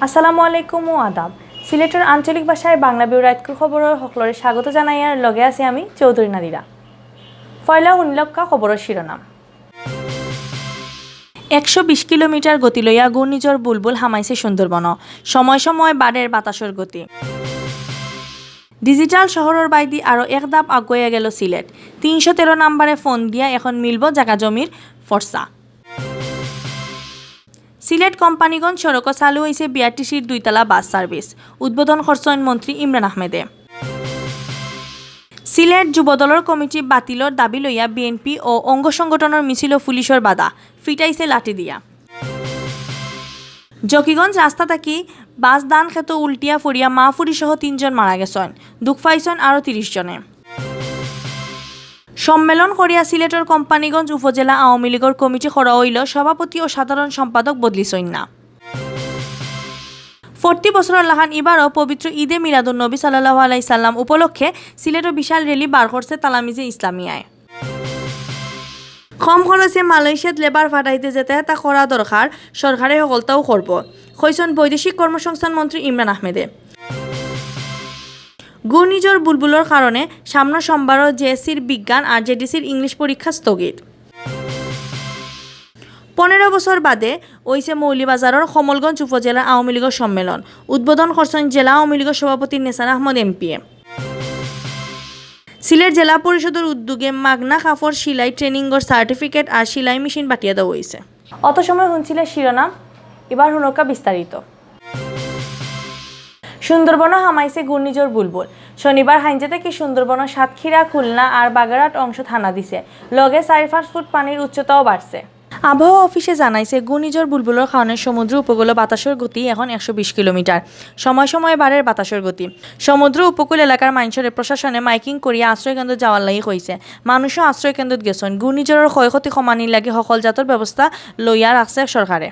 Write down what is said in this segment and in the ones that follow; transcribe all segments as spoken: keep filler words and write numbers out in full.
আসসালামু আলাইকুম ও আদাব। সিলেটর আঞ্চলিক ভাষায় বাংলা বিউরো আইতকুর খবরর হকলরে স্বাগত জানাইয়ার লগে আছি আমি চৌধুরী নাদিরা। পয়লা হুনিলউক্কা খবরর শিরোনাম। একশো বিশ কিলোমিটার গতি লইয়া ঘূর্ণিঝড় বুলবুল হামাইছে সুন্দরবনও। সময় সময় বাড়ের বাতাসর গতি। ডিজিটাল শহরর বাইদি আরও এক ধাপ আগুয়াইয়া গেল সিলেট। তিনশো তেরো নাম্বারে ফোন দিয়া এখন মিলব জাগা জমির ফর্সা। সিলেট কোম্পানিগঞ্জ সড়কও চালু অইছে বিআরটিসির দুইতলা বাস সার্ভিস। উদ্বোধন করছইন মন্ত্রী ইমরান আহমেদে। সিলেট যুবদলর কমিটি বাতিলর দাবি লইয়া বিএনপি ও অঙ্গ সংগঠনর মিছিলও পুলিশর বাধা, ফিটাইছে লাঠি দিয়া। জকিগঞ্জ রাস্তা থাকি বাস ধান খেতো উল্টিয়া পড়িয়া মা ফুরি সহ তিনজন মারা গেছইন, দুখ পাইছইন আরও তিরিশ জনে। সম্মেলন করিয়া সিলেটর কোম্পানিগঞ্জ উপজেলা আওয়ামী লীগর কমিটি করা অইল, সভাপতি ও সাধারণ সম্পাদক বদলিছইন না। প্রতি বছরর লাখান ইবারও পবিত্র ঈদে মিলাদুন নবী সাল্লাল্লাহু আলাইহি সাল্লাম উপলক্ষে সিলেটও বিশাল র‍্যালি বার করছে তালামিজে ইসলামিয়ায়। কম খরচে মালয়েশিয়াত লেবার ফাটাইতে যেতা যেতা করা দরকার, সরকারে হকলতাউ করব, কইছইন বৈদেশিক কর্মসংস্থান মন্ত্রী ইমরান আহমেদে। ঘূর্ণিঝড় বুলবুলর কারণে সামনো সোমবারও জেএসসির বিজ্ঞান আর জেডিসির ইংলিশ পরীক্ষা স্থগিত। পনেরো বছর বাদে অইছে মৌলভীবাজারর কমলগঞ্জ উপজেলার আওয়ামী লীগর সম্মেলন। উদ্বোধন করছইন জেলা আওয়ামী লীগর সভাপতি নেছার আহমদ এমপিয়ে। সিলেট জেলা পরিষদর উদ্যোগে মাগনা কাপড় সিলাই ট্রেনিংর সার্টিফিকেট আর সিলাই মেশিন বাটিয়া দেওয়া অইছে। অত সময় হুনছিলে শিরোনাম, ইবার হুনউক্কা বিস্তারিত। সুন্দরবনও হামাইছে ঘূর্ণিঝড় বুলবুল। শনিবার হাইঞ্জা থাকি সুন্দরবনর সাতক্ষীরা, খুলনা আর বাগেরহাট অংশত হানা দিছে, লগে চাইর পাঁচ ফুট পানির উচ্চতাও বাড়ছে। আবহাওয়া অফিসে জানাইছে, ঘূর্ণিঝড় বুলবুলর কারণে সমুদ্র উপকূলো বাতাসর গতি এখন একশো বিশ কিলোমিটার। সময় সময় বাড়ের বাতাসর গতি। সমুদ্র উপকূল এলাকার মাইনষরে প্রশাসনে মাইকিং করিয়া আশ্রয়কেন্দ্রত যাওয়ার লাগি কইছে। মানুষও আশ্রয়কেন্দ্রত গেছইন। ঘূর্ণিঝড়র ক্ষয়ক্ষতি কমানির লাগি হকল জাতর ব্যবস্থা লইয়া রাখছে সরকারে।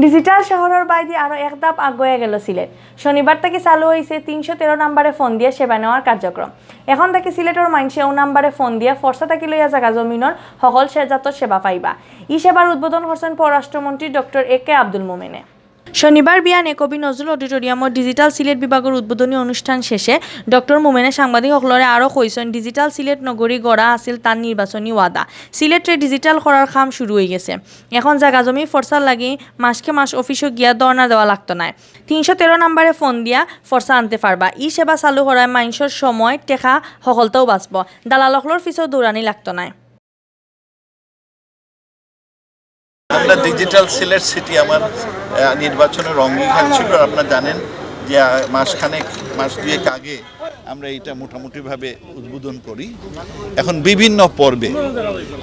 ডিজিটাল শহরর বাইদি আরও এক ধাপ আগুয়াইয়া গেল সিলেট। শনিবার থাকি চালু অইছে তিনশো তেরো নাম্বারে ফোন দিয়া সেবা নেওয়ার কার্যক্রম। এখন থাকি সিলেটর মাইনষে অউ নাম্বারে ফোন দিয়া ফর্সা থাকি লইয়া জাগা জমিনর হকল সে-, জাতর সেবা পাইবা। ই সেবার উদ্বোধন করছইন পররাষ্ট্রমন্ত্রী ডক্টর এ কে আব্দুল মোমেনে। শনিবার বিয়ানে কবি নজরুল অডিটোরিয়ামর ডিজিটাল সিলেট বিভাগর উদ্বোধনী অনুষ্ঠান শেষে ডক্টর মোমেনে সাংবাদিক হকলরে আরও কইছইন, ডিজিটাল সিলেট নগরী গড়া আছিল তার নির্বাচনী ওয়াদা। সিলেটরে ডিজিটাল করার কাম শুরু অইগেছে। এখন জাগা জমি ফর্সার লাগি মাসকে মাস অফিসো গিয়া ধর্ণা দেওয়া লাগতো নায়। তিনশো তেরো নাম্বারে ফোন দিয়া ফর্সা আনতে পারবা। ই সেবা চালু করায় মাইনষর সময়, টেকা হকলতাউ বাঁচবো। দালাল হকলর পিছেও দৌড়ানি লাগতো নায়। আমরা ডিজিটাল সিলেট সিটি আমার, আহ, নির্বাচনের অঙ্গীকার ছিল। আর আপনারা জানেন যে, আহ, মাসখানেক, মাস দুয়েক আগে আমরা এটা মোটামুটিভাবে উদ্বোধন করি। এখন বিভিন্ন পর্বে,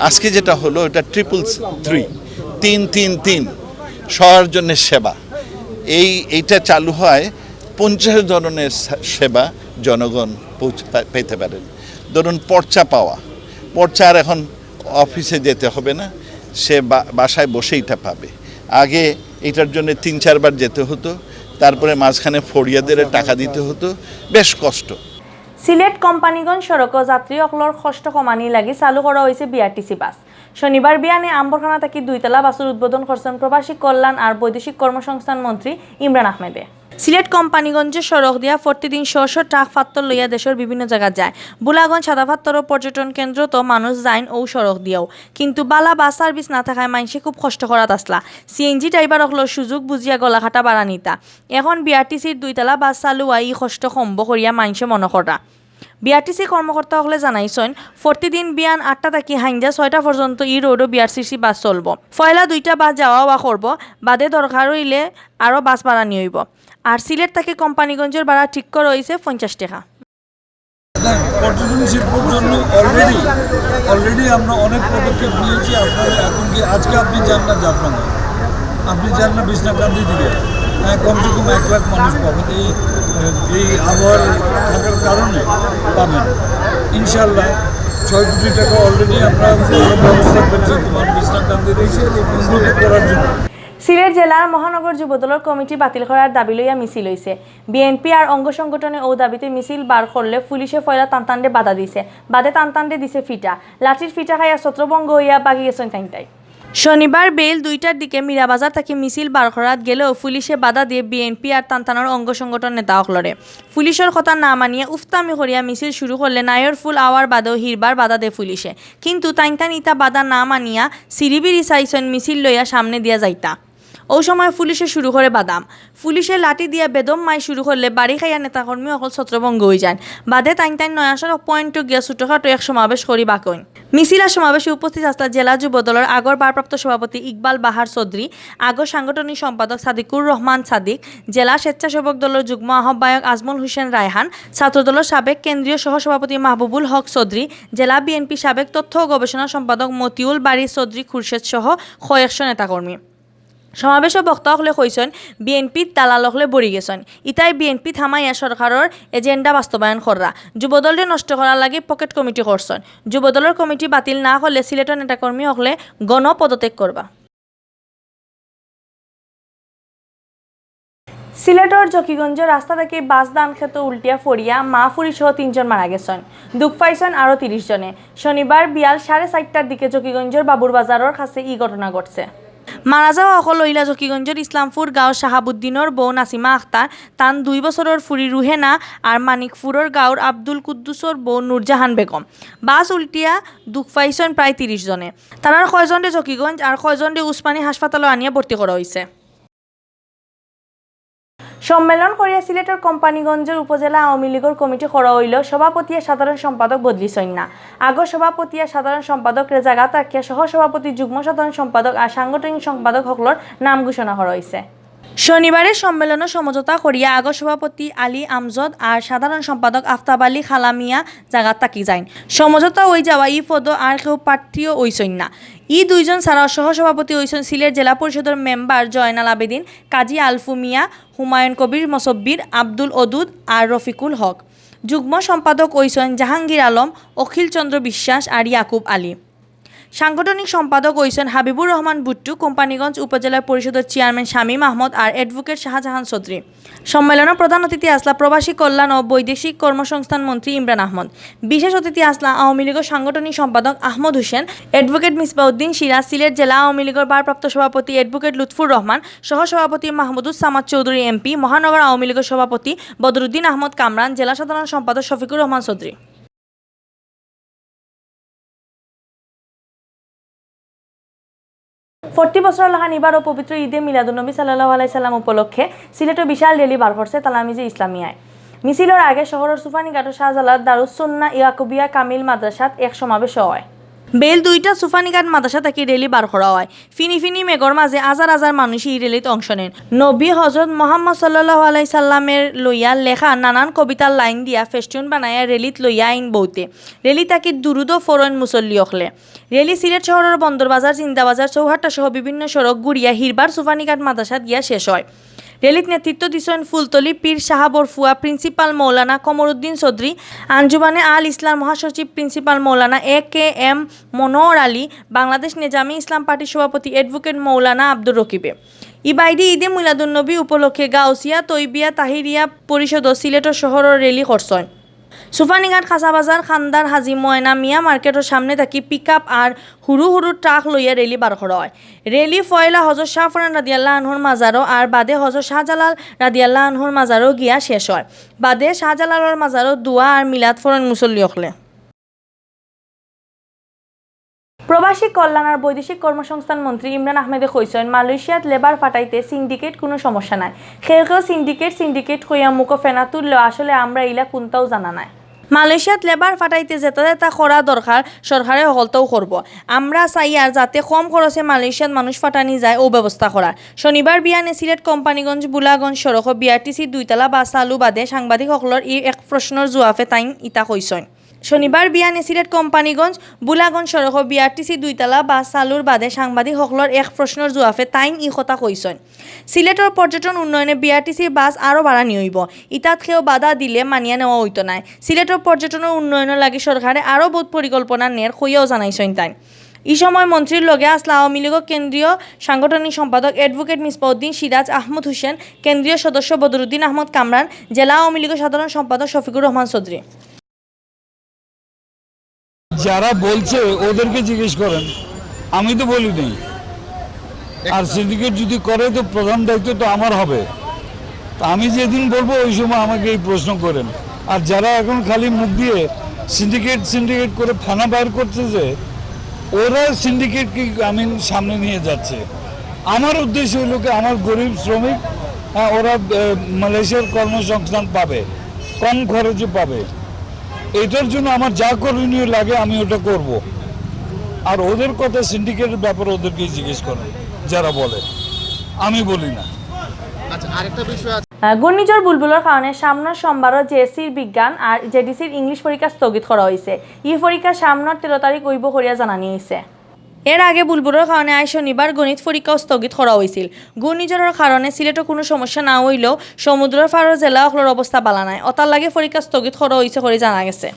আজকে যেটা হলো, এটা ট্রিপল থ্রি, তিন তিন তিন, সবার জন্য সেবা। এই, এইটা চালু হয়, পঞ্চাশ ধরনের সে-, সেবা জনগণ পৌঁছ-, পে-, পেতে পারেন। ধরুন, পর্চা পাওয়া, পর্চা আর এখন অফিসে যেতে হবে না, সে বা-, বাসায় বসে এটা পাবে। আগে এটার জন্য তিন চারবার যেতে হতো, তারপরে মাঝখানে ফড়িয়াদের টাকা দিতে হতো, বেশ কষ্ট। সিলেট কোম্পানিগঞ্জ সড়কো যাত্রী অকলর কষ্ট কমানি লাগি চালু করা অইছে বিআরটিসি বাস। শনিবার বিয়ানে আম্বরখানা থাকি দুইতলা বাসর উদ্বোধন করছইন প্রবাসী কল্যাণ আর বৈদেশিক কর্মসংস্থান মন্ত্রী ইমরান আহমেদে। সিলেট কোম্পানিগঞ্জর সড়ক দিয়া প্রতিদিন শ শ ট্রাক ফাত্তর লইয়া দেশর বিভিন্ন জাগাত যায়। ভোলাগঞ্জ সাদা ফাত্তরর পর্যটন কেন্দ্রত মানুষ যাইন অউ সড়ক দিয়াউ। কিন্তু বালা বাস সার্ভিস না থাকায় মাইনষে খুব কষ্ট করাত আছলা। সিএনজি ড্রাইভার অকলর সুযোগ বুঝিয়া গলাকাটা ভাড়া নিতা। এখন বিআরটিসির দুইতলা বাস চালু অওয়ায় ই কষ্ট কমবো করিয়া মাইনষে মনো কররা। বিআরটিসি কর্মকর্তা অকলে জানাইছইন, প্রতিদিন বিয়ান আটটা থাকি হাইঞ্জা ছয়টা পর্যন্ত ই রোডো বিআরটিসি বাস চলবো। পয়লা দুইটা বাস যাওয়া আওয়া করবো, বাদে দরকার অইলে আরও বাস ভাড়া নিয়া অইবো। আর সিলেট থাকি কোম্পানিগঞ্জর ভাড়া ঠিক করা অইছে পঞ্চাশ টেকা। পর্যটন শিল্পর জন্য already, already আমরা অনেক পদক্ষেপ নিয়েছি। আপনারা এখন কি, আজকে আপনি যান না জাফলং, আপনি যান না বিশ্বনাথ গান্ধী দিকে, হ্যাঁ, কমসে কম এক লাখ মানুষ পাবেন এই, এই আবহাওয়ার থাকার কারণে পাবেন। ইনশাআল্লাহ ছয় কোটি টাকা already আমরা ব্যবস্থা করছি তোমার বিশ্বনাথ গান্ধীর উন্নতি করার জন্য। সিলেট জেলার মহানগর যুবদলর কমিটি বাতিল করার দাবি লইয়া মিছিল অইছে। বিএনপি আর অঙ্গ সংগঠনে অউ দাবিতে মিছিল বার করলে পুলিশে পয়লা তানতানরে বাধা দিছে, বাদে তানতানরে দিছে ফিটা। লাঠির ফিটা খাইয়া ছত্রভঙ্গ অইয়া ভাগি গেছইন তাইনতাই। শনিবার বেইল দুইটার দিকে মীরাবাজার থাকি মিছিল বার করাত গেলেও পুলিশে বাধা দিয়ে বিএনপি আর তানতানর অঙ্গ সংগঠন নেতা অকলরে। পুলিশর কথা না মানিয়া উফতামি করিয়া মিছিল শুরু করলে নায়রফুল আওয়ার বাদেও হিরবার বাধা দেয় পুলিশে, কিন্তু তাইনতান ইতা বাধা না মানিয়া সিরিবিরি চাইছইন মিছিল লইয়া সামনে দিয়া যাইতা। অউ সময় পুলিশে শুরু করে বাদাম। পুলিশে লাঠি দিয়া বেদম মাইর শুরু করলে বাড়ি খাইয়া নেতাকর্মী অকল ছত্রভঙ্গ অইযাইন। বাদে তাইনতাইন নয়াসড়ক পয়েন্টো গিয়া ছোটখাটো এক সমাবেশ করি বাকইন। মিছিল আর সমাবেশে উপস্থিত আছলা জেলা যুবদলর আগর ভারপ্রাপ্ত সভাপতি ইকবাল বাহার চৌধুরী, আগর সাংগঠনিক সম্পাদক সাদিকুর রহমান সাদিক, জেলা স্বেচ্ছাসেবক দলর যুগ্ম আহ্বায়ক আজমল হোসেন রায়হান, ছাত্রদলর সাবেক কেন্দ্রীয় সহসভাপতি মাহবুবুল হক চৌধুরী, জেলা বিএনপি সাবেক তথ্য ও গবেষণা সম্পাদক মতিউল বারী চৌধুরী খুরশেদ সহ কয়েকশো নেতাকর্মী। সমাবেশো বক্তা অকলে কইছইন, বিএনপির দালাল অকলে ভরি গেছইন। ইতায় বিএনপি থামাইয়া সরকারর এজেন্ডা বাস্তবায়ন কররা। যুবদলরে নষ্ট করার লাগি পকেট কমিটি করছইন। যুবদলর কমিটি বাতিল না করলে সিলেটর নেতাকর্মী অকলে গণ পদত্যাগ করবা। সিলেটর জকিগঞ্জর রাস্তা থাকি বাস ধান খেতো উল্টিয়া পড়িয়া মা ফুরি সহ তিনজন মারা গেছইন। দুখ পাইছইন আরও তিরিশ জনে। শনিবার বিয়াল সাড়ে চাইরটার দিকে জকিগঞ্জর বাবুর বাজারর কাছে ই ঘটনা ঘটছে। মারা যাওয়া অকল অইলা জকিগঞ্জর ইসলামপুর গাঁওর শাহাবুদ্দিনর বউ নাসিমা আখতার, তান দুই বছরর ফুরি রুহেনা আর মানিকপুরর গাঁওর আব্দুল কুদ্দুসর বউ নূরজাহান বেগম। বাস উল্টিয়া দুখ পাইছইন প্রায় তিরিশ জনে। তারার কয়জনরে জকিগঞ্জ আর কয়জনরে উসমানী হাসপাতালো আনিয়া ভর্তি করা অইছে। সম্মেলন করিয়া সিলেটর কোম্পানীগঞ্জর উপজেলা আওয়ামী লীগর কমিটি করা অইলো, সভাপতি আর সাধারণ সম্পাদক বদলিছইন না। আগর সভাপতি আর সাধারণ সম্পাদকরে জাগাত রাখিয়া সহ সভাপতি, যুগ্ম সাধারণ সম্পাদক আর সাংগঠনিক সম্পাদক হকলর নাম ঘোষণা করা অইছে। শনিবারে সম্মেলনো সমঝোতা করিয়া আগর সভাপতি আলী আমজদ আর সাধারণ সম্পাদক আফতাব আলী খালা মিয়া জাগাত থাকি যাইন। সমঝোতা অইযাওয়া ই পদো আর কেউ প্রার্থীও অইছইন না। ই দুইজন ছাড়াও সহসভাপতি অইছইন সিলেট জেলা পরিষদর মেম্বার জয়নাল আবেদিন, কাজী আলফু মিয়া, হুমায়ুন কবির মসব্বির, আব্দুল ওদুদ আর রফিকুল হক। যুগ্ম সম্পাদক অইছইন জাহাঙ্গীর আলম, অখিল চন্দ্র বিশ্বাস আর ইয়াকুব আলী। সাংগঠনিক সম্পাদক অইছইন হাবিবুর রহমান বুট্টু, কোম্পানীগঞ্জ উপজেলা পরিষদর চেয়ারম্যান শামীম আহমদ আর অ্যাডভোকেট শাহজাহান চৌধুরী। সম্মেলনো প্রধান অতিথি আছলা প্রবাসী কল্যাণ ও বৈদেশিক কর্মসংস্থান মন্ত্রী ইমরান আহমদ। বিশেষ অতিথি আছলা আওয়ামী লীগর সাংগঠনিক সম্পাদক আহমদ হোসেন, অ্যাডভোকেট মিসবাউদ্দিন সিরাজ, সিলেট জেলা আওয়ামী লীগর ভারপ্রাপ্ত সভাপতি অ্যাডভোকেট লুৎফুর রহমান, সহ সভাপতি মাহমুদুস সামাদ চৌধুরী এমপি, মহানগর আওয়ামী লীগর সভাপতি বদরুদ্দিন আহমদ কামরান, জেলা সাধারণ সম্পাদক শফিকুর রহমান চৌধুরী। প্রতি বছর লাখান ইবারও পবিত্র ঈদে মিলাদুন্নবী সাল্লাল্লাহু আলাইহি সাল্লাম উপলক্ষে সিলেটো বিশাল র‍্যালি বার করছে তালামিজে ইসলামিয়ায়। মিছিলর আগে শহরর সুফানীঘাটর শাহজালাল দারুস সুন্নাহ ইয়াকুবিয়া কামিল মাদ্রাসাত এক সমাবেশ অয়। বেইল দুইটা সুফানীঘাট মাদ্রাসা থাকি র‍্যালি বার করা অয়। ফিনি ফিনি মেঘর মাঝে হাজার হাজার মানুষ ই র‍্যালিত অংশ নেইন। নবী হজরত মোহাম্মদ সাল্লাল্লাহু আলাইহি সাল্লামরে লইয়া লেখা নানান কবিতার লাইন দিয়া ফেস্টুন বানাইয়া র‍্যালিত লইয়া আইন বউতে। র‍্যালি থাকি দুরুদও ফরইন মুসল্লি অকলে। র‍্যালি সিলেট শহরর বন্দরবাজার, জিন্দাবাজার, চৌহাট্টা সহ বিভিন্ন সড়ক ঘুরিয়া হিরবার সুফানীঘাট মাদ্রাসাত গিয়া শেষ অয়। র‍্যালিত নেতৃত্ব দিছইন ফুলতলী পীর সাহাবর ফুয়া প্রিন্সিপাল মৌলানা কমরুদ্দিন চৌধুরী, আঞ্জুমানে আল ইসলাম মহাসচিব প্রিন্সিপাল মৌলানা এ কে এম মনোহর আলী, বাংলাদেশ নেজামে ইসলাম পার্টির সভাপতি অ্যাডভোকেট মৌলানা আব্দুর রকিবে। ইবায়দি ঈদে মিলাদুন্নবী উপলক্ষে গাউসিয়া তৈবিয়া তাহিরিয়া পরিষদও সিলেট শহরর র‍্যালি করছইন। সুফানীঘাট, খাসাবাজার, খান্দার হাজি ময়না মিয়া মার্কেটর সামনে থাকি পিকআপ আর হুরু হুরু ট্রাক লইয়া র‍্যালি বার করা অয়। র‍্যালি পয়লা হজরত শাহপরান রাদিয়াল্লাহু আনহুর মাজারো আর বাদে হজরত শাহজালাল রাদিয়াল্লাহু আনহুর মাজারো গিয়া শেষ অয়। বাদে শাহজালালর মাজারো দোয়া আর মিলাদ ফরইন মুসল্লি অকলে। প্রবাসী কল্যাণ আর বৈদেশিক কর্মসংস্থান মন্ত্রী ইমরান আহমেদে কইছইন, মালয়েশিয়াত লেবার ফাটাইতে সিন্ডিকেট কুনু সমস্যা নায়। কেউ কেউ সিন্ডিকেট সিন্ডিকেট কইয়া মুখো ফেনা তুললেও আসলে আমরা ইলা কুনতাও জানা নায়। মালয়েশিয়াত লেবার ফাটাইতে যেতা যেতা করা দরকার সরকারে হকলতাউ করবো। আমরা চাইয়ার যাতে কম খরচে মালয়েশিয়াত মানুষ ফাটানি যায় অউ ব্যবস্থা করার। শনিবার বিয়ানে সিলেট কোম্পানীগঞ্জ বুলাগঞ্জ সড়কো বিআরটিসি দুইতলা বাস চালু বাদে সাংবাদিক হকলর ই এক প্রশ্নর জুয়াফে তাইন ইতা কইছইন। শনিবার বিয়ানে সিলেট কোম্পানীগঞ্জ বুলাগঞ্জ সড়কো বিআরটিসি দুইতলা বাস চালুর বাদে সাংবাদিক হকলর এক প্রশ্নর জুয়াফে তাইন ই কথা কইছইন। সিলেটর পর্যটন উন্নয়নে বিআরটিসি বাস আরও বাড়ানি অইবো। ইতাত কেউ বাধা দিলে মানিয়া নেওয়া অইতো নায়। সিলেটর পর্যটনর উন্নয়নর লাগি সরকারে আরও বউত পরিকল্পনা নের কইয়াও জানাইছইন তাইন। ই সময় মন্ত্রীর লগে আছলা আওয়ামী লীগর কেন্দ্রীয় সাংগঠনিক সম্পাদক অ্যাডভোকেট মিসবাউদ্দিন সিরাজ, আহমদ হোসেন, কেন্দ্রীয় সদস্য বদরুদ্দিন আহমদ কামরান, জেলা আওয়ামী লীগর সাধারণ সম্পাদক শফিকুর রহমান চৌধুরী। যারা বলছে ওদেরকে জিজ্ঞেস করেন, আমি তো বলি নাই। আর সিন্ডিকেট যদি করে, তো প্রধান দায়িত্ব তো আমার হবে। তো আমি যেদিন বলবো, ওই সময় আমাকে এই প্রশ্ন করেন। আর যারা এখন খালি মুখ দিয়ে সিন্ডিকেট সিন্ডিকেট করে ফেনা বার করছে, যে ওরা সিন্ডিকেটকে, আমি, সামনে নিয়ে যাচ্ছে। আমার উদ্দেশ্য হলো কি, আমার গরিব শ্রমিক, হ্যাঁ, ওরা আহ, মালয়েশিয়ার কর্মসংস্থান পাবে, কম খরচে পাবে। এটার জন্য আমার যা করণীয় লাগে, আমি ওটা করব। আর ওদের কথা, সিন্ডিকেটের ব্যাপারে ওদেরকেই জিজ্ঞেস করেন, যারা বলে, আমি বলি না। আচ্ছা, আরেকটা বিষয় আছে। আহ, ঘূর্ণিঝড় বুলবুলর কারণে সামনের সোমবারও জেএসসির বিজ্ঞান আর জেডিসির ইংলিশ পরীক্ষা স্থগিত করা হয়েছে। এই পরীক্ষা সামনের তেরো তারিখ অইব করিয়া জানানি হয়েছে। এর আগে বুলবুলর কারণে আজ শনিবার গণিত পরীক্ষাও স্থগিত করা হয়েছিল। ঘূর্ণিঝড়ের কারণে সিলেটও কোনো সমস্যা না হইলেও সমুদ্রের পাড়র জেলা অকলর অবস্থা বালা নাই, অতার লাগে পরীক্ষা স্থগিত করা হয়েছে করে জানা গেছে।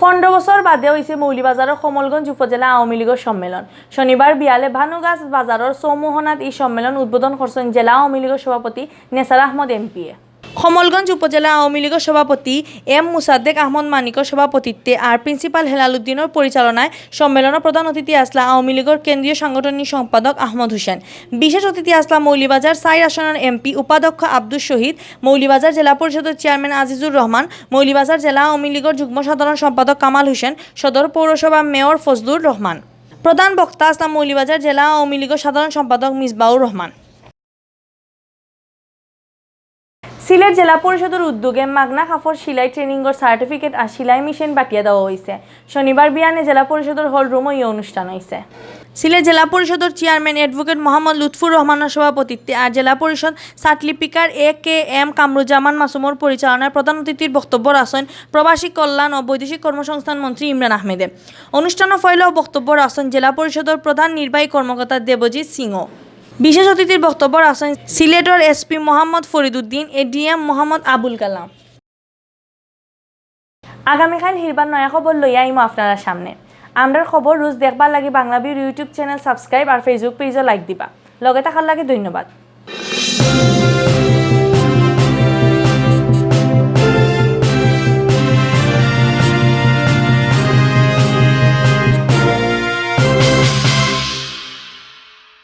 পনেরো বছর বাদে হয়েছে মৌলভীবাজারের কমলগঞ্জ উপজেলা আওয়ামী লীগের সম্মেলন। শনিবার বিয়ালে ভানুগাছ বাজারের চৌমোহনাত এই সম্মেলন উদ্বোধন করছেন জেলা আওয়ামী লীগের সভাপতি নেসার আহমদ এমপিএ। কমলগঞ্জ উপজেলা আওয়ামী লীগের সভাপতি এম মুসাদ্দেক আহমদ মানিকর সভাপতিত্বে আর প্রিন্সিপাল হেলালুদ্দিনের পরিচালনায় সম্মেলনের প্রধান অতিথি আসলা আওয়ামী লীগের কেন্দ্রীয় সাংগঠনিক সম্পাদক আহমদ হোসেন। বিশেষ অতিথি আসলা মৌলভীবাজার চাইর আসনের এমপি উপাধ্যক্ষ আব্দুস শহীদ, মৌলভীবাজার জেলা পরিষদের চেয়ারম্যান আজিজুর রহমান, মৌলভীবাজার জেলা আওয়ামী লীগের যুগ্ম সাধারণ সম্পাদক কামাল হোসেন, সদর পৌরসভা মেয়র ফজলুর রহমান। প্রধান বক্তা আসলা মৌলভীবাজার জেলা আওয়ামী লীগের সাধারণ সম্পাদক মিসবাউর রহমান। সিলেট জেলা পরিষদের উদ্যোগে মাগনা কাপড় সিলাই ট্রেনিংয়ের সার্টিফিকেট আর সিলাই মেশিন বাটিয়া দেওয়া হয়েছে। শনিবার বিয়ানে জেলা পরিষদের হল রুমও এই অনুষ্ঠান হয়েছে। সিলেট জেলা পরিষদের চেয়ারম্যান অ্যাডভোকেট মোহাম্মদ লুৎফুর রহমানের সভাপতিত্বে আর জেলা পরিষদ সার্টিফিকার এ কে এম কামরুজ্জামান মাসুমর পরিচালনায় প্রধান অতিথির বক্তব্য রাখছেন প্রবাসী কল্যাণ ও বৈদেশিক কর্মসংস্থান মন্ত্রী ইমরান আহমেদে। অনুষ্ঠানে ফয়লাও বক্তব্য রাখছেন জেলা পরিষদের প্রধান নির্বাহী কর্মকর্তা দেবজিৎ সিংহ। বিশেষ অতিথির বক্তব্য রাখছেন সিলেটর এসপি মোহাম্মদ ফরিদুদ্দিন, এডিএম মোহাম্মদ আবুল কালাম। আগামীকাল হিরবার নয়া খবর লইয়া আইমু আপনারা সামনে। আমরার খবর রোজ দেখবার লাগি বাংলা ভিউর YouTube চ্যানেল সাবস্ক্রাইব আর Facebook পেজও লাইক দিবা। লগে থাকার লাগি ধন্যবাদ।